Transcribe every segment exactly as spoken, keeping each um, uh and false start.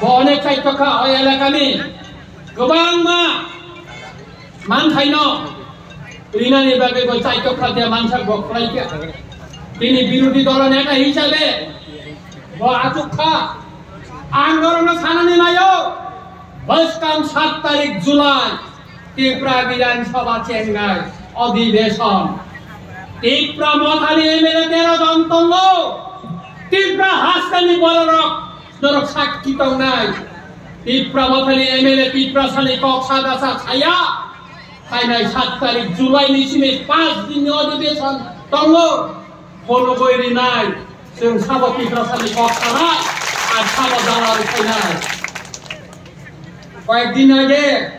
Bo onek chaitokha o elakani kwbangma manthaino rinani bagwi bo chaitokha de mansak bo khlaikha. Tini birodhi dolo neta hisabe bo achukha. Ang norokno sanani naio, bwskang sat tarik July Tipra Bidhan Sabha chengnai odhibeshon. Tipra Mothani M L A tero jon tongo. Tipra hasteni bororok norok sakki tongnai. Tipra Mothani M L A Tiprasani kok sada sa saya. Phainai sat tarik July ni simi panch din ni odhibeshon tongo. Phunugwi rinai. Chwng sabo Tiprasani kok sanai. Ar sabo dalal khainai. Koyek din age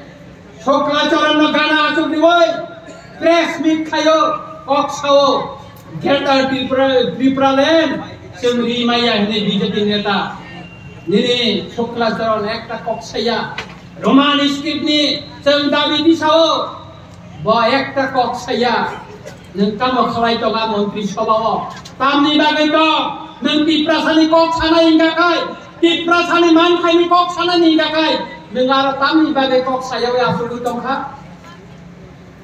Shukla Charan no gana achuk riwi press meet khayo, kok sao, Greater Tripura, Tripura land chwng ri maya hinwi B J P neta. Nini Shukla Charan ekta kok saya, Roman script ni chwng dabi tisao, bo ekta kok saya. Nwng tamo khlai tonga Montri Sabha o? Tamni bagwi tong? Nwng Tiprasani kok sanai wngkha khai, Tiprasani manthaini kok sanani wngkha khai, nwng aro tamni bagwi kok sayawi achugwi tongkha?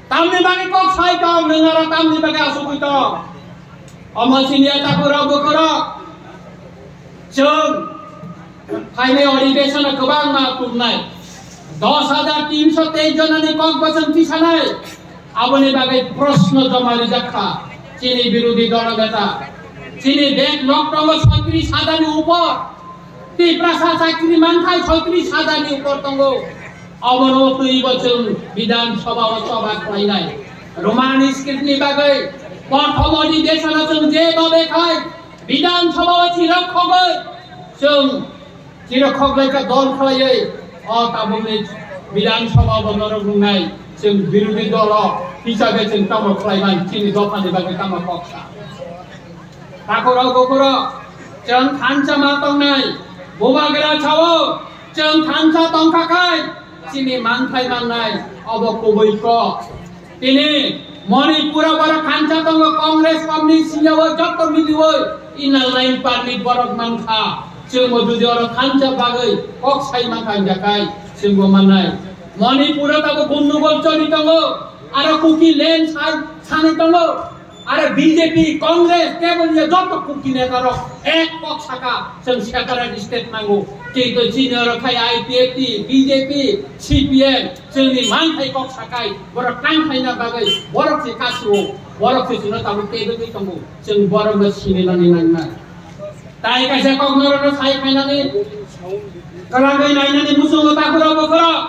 Tamni bagwi kok sai tong, nwng aro tamni bagwi achugwi tong? Omo siniya takhurok bukhurok. Chwng phainai odhibeshon o kwbangma tubnai. Dos hajar tinsho teis jonani kok bachon tisanai. Aboni bagwi proshno joma rijak kha chini birodhi dolo neta. Chini bek nok tongo soitris hajar ni upor. Tiprasa chakri manthai soitris hajar ni upor tongo. Obono twi bo chwng Bidhan Sabha o choba khlainai. Roman script ni bagwi prothom odhibeshon o chwng je babe khai Bidhan Sabha o chirok khogwi chwng chirok khoglai kha dol khlaiwi o tabukni Bidhan Sabha bo norok wngnai chwng birodhi dolo hisabe chwng tamo khlaiman chini dophani bagwi tamo kok sa. Takhurok bukhurok chwng thansa ma tongnai, bubagra sao chwng thansa tongkha khai chini manthai mannai obo kubui kok. Tini Manipur o borok thansa tongo, Congress komni siyao joto milioi inner line permit borok mankha. Chwngbo jodi oro thansa bagwi kok sai mankha wngkha khai chwngbo mannai. Manipur o tabuk gundugol choli tongo, aro Kuki land sai sanwi tongo. Aro B J P, Congress, kebel ya joto Kuki neta rok ek kok saka, chwng separate state nango. Kintu chini oro khai I P F T, B J P, C P M, chwngni manthai kok sakai, borok tang khaina bagwi, borok se kasio, borok se chwngno tabuk tebegwi tongo, chwng borokno sinilani nangna. Tai kaisa kok norokno sai khainani, kwlangwi nainani muchungo takhurok bokhorok.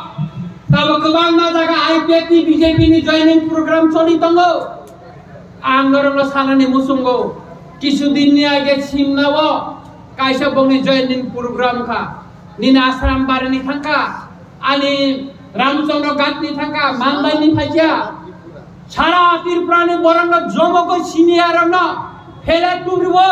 Tabuk kwbangma jaga I P F T, B J P ni joining program choli tongo. Ang norokno sanani muchungo, kisu dinni age Simnao kaisa bongni joining program kha. Nini Ashram barini thangkha, ani Ramchandra Ghatni thangkha, Mandaini phaikha. Sara Tripurani borokno jomogwi siniya rokno phele tuburiwi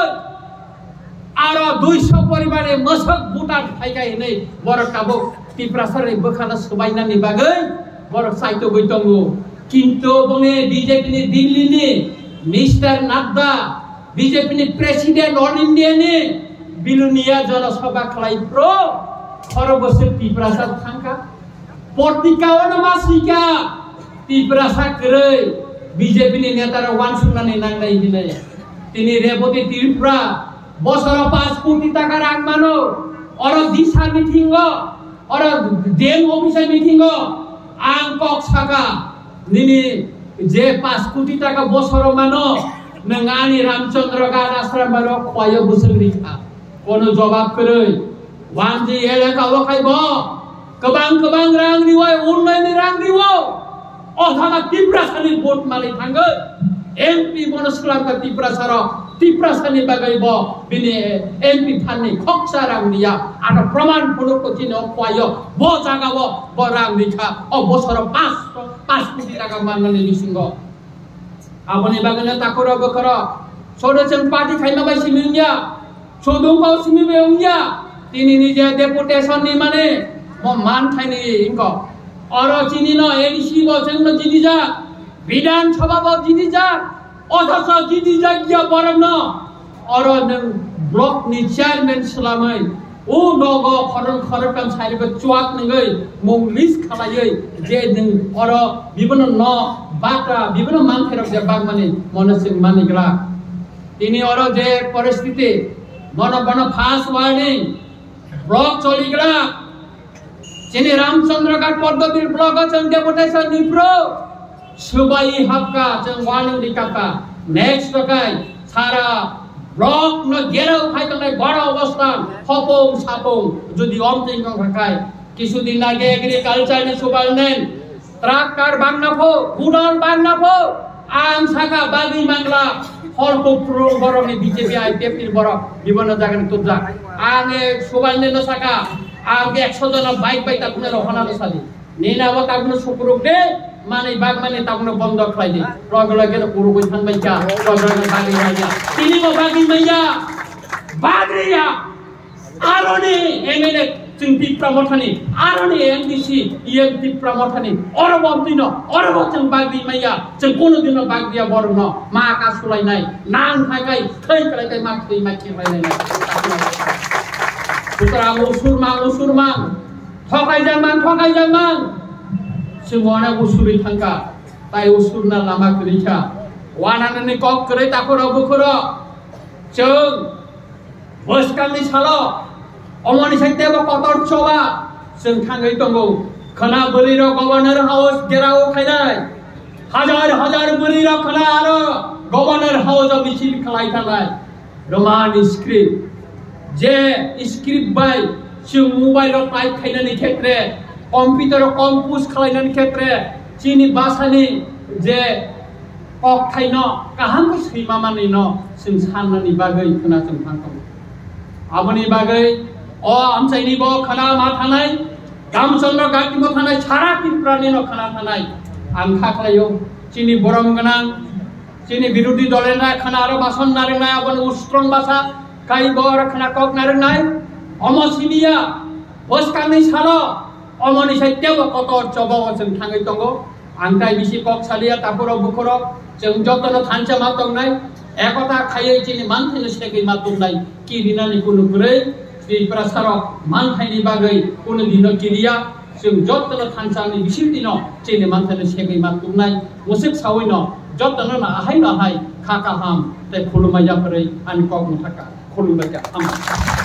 aro duiso poribare mwswk voter phaikha hinwi borok tabuk Tiprasarni bwkhano swbainani bagwi borok chaitogwi tongo. Kintu bongni B J P ni Delhi ni Mister Nadda, B J P ni President All India ni Bilonia Jana Sabha khlai phro khoro bwswk Tiprasa thangkha. Portika ono ma swika Tiprasa kwrwi B J P ni neta rok wansuknani nangnai hinwi. Tini Reboti Tripura bosoro panch koti taka rang mano. Oro disa meeting o, oro D M office meeting o ang kok saka, nini je panch koti taka bosoro mano, nwng ani Ramchandra Ghat Ashram bai rok khwlaiyo bwswk rikha. Kono jobab kwrwi. Wanji elaka o khai bo kwbang kwbang rang riwi, unnayonni rang riwo. Othama Tiprasani vote mali thangwi M P bono swklamkha Tiprasarok. Tiprasani bagwi bo bini M P phanni khoksa rang riya. Ano proman phunuk ko chini o khwlaiyo. Bo jagao bo rang rikha. O bosoro panch, panch koti taka mannani bisingo. Aboni bagwino takhurok bokhorok sodo chwng party khaima bai simi wngya, sodung kok simi bai wngya. Tini ni je deputation ni mane mo man khaini wngkha. Oro chini no A D C bo chwng no jini jak, Bidhan Sabha bo jini jak, othocho jini jak ya borok no. Oro nwng block ni chairman swlamwi O nogo khorang khoroktham sairokbo chuak nungwi mung list khalaiwi je nwng oro bibono no bata bibono manthairok je bagmani mono chwng mani glak. Tini oro je poristiti, mono bono first warning, block choli glak. Chini Ramchandra Ghat Padmabil block o chwng deputation ni pro. Subai hapka chwng warning di kapka. Next tokai sara block no gerao khai tongnai boro obostha hopong sapong jodi omting tong khakai. Kisu din age agriculture ni superintendent tractor bangna pho, budal bangna pho. Ang saka bagwi mangla hor ko pro borok ni B J P I P F ni borok bibono jaga ni tubjak. Ang e superintendent no saka ang ekso jona bike bai takuna rohana no sadi. Nina bo tabukno sukuruk de, manwi bagmani tabukno bondo khlai de. Rogolo keno kurugwi thangbai kha, rogolo bagwi manya. Tini bo bagwi manya. Bagriya. Aroni M L A chwng Tipra Mothani, aroni M D C, E M Tipra Mothani. Oro bo tino, oro bo chwng bagwi manya. Chwng kono dino bagriya borokno. Ma ka sulainai, nang thai kai, thai kai kai, ma thai ma khe bai nai. Sutra usur ma, usur ma. Thokai jangman, thokai jangman. Chwng onek usuri thangka, tai usurna lama kwrwi kha. Wananani kok kwrwi takhurok bukhurok. Chwng bwskangni salo omoni sai tebo kotor choba chwng thangwi tongo. Khwna bwrwirok Governor House gerao khainai. Hajar hajar bwrwirok khwna aro Governor House o misil khlai thanai. Roman script, je script bai chwng mobile o type khainani khetre, computer o compose khlainani khetre, chini bhasha ni je kok thaino kaham khe swima manwi no chwng sannani bagwi khwna chwng thang tongo. Aboni bagwi o amchaini bo khwna ma thanai, Ramchandra Ghat ni bo thanai, sara Tripura ni no khwna thanai. Ang kha khlaio, chini borom gwnang, chini birodhi dol ni khwna aro bason narwknai, aboni ustrong basa kai bo aro khwna kok narwknai. Omo simiya, bwskangni salo, omoni sai tebo kotor choba o chwng thangwi tongo. Ang tai bisi kok saliya, takhurok bukhurok, chwng jotono thansa ma tongnai, ekota khaiwi chini manthaino segwi ma tongnai, kirinani kunu kwrwi, Tiprasarok manthaini bagwi kunu dino kiriya, chwng jotono thansa ni bisingtwino chini manthaino segwi ma tongnai, musuk sawino jotono no ahai no ahai kha kaham tei khulumma yapharwi ani kok mwthaka. Khulumbai kha, hambai.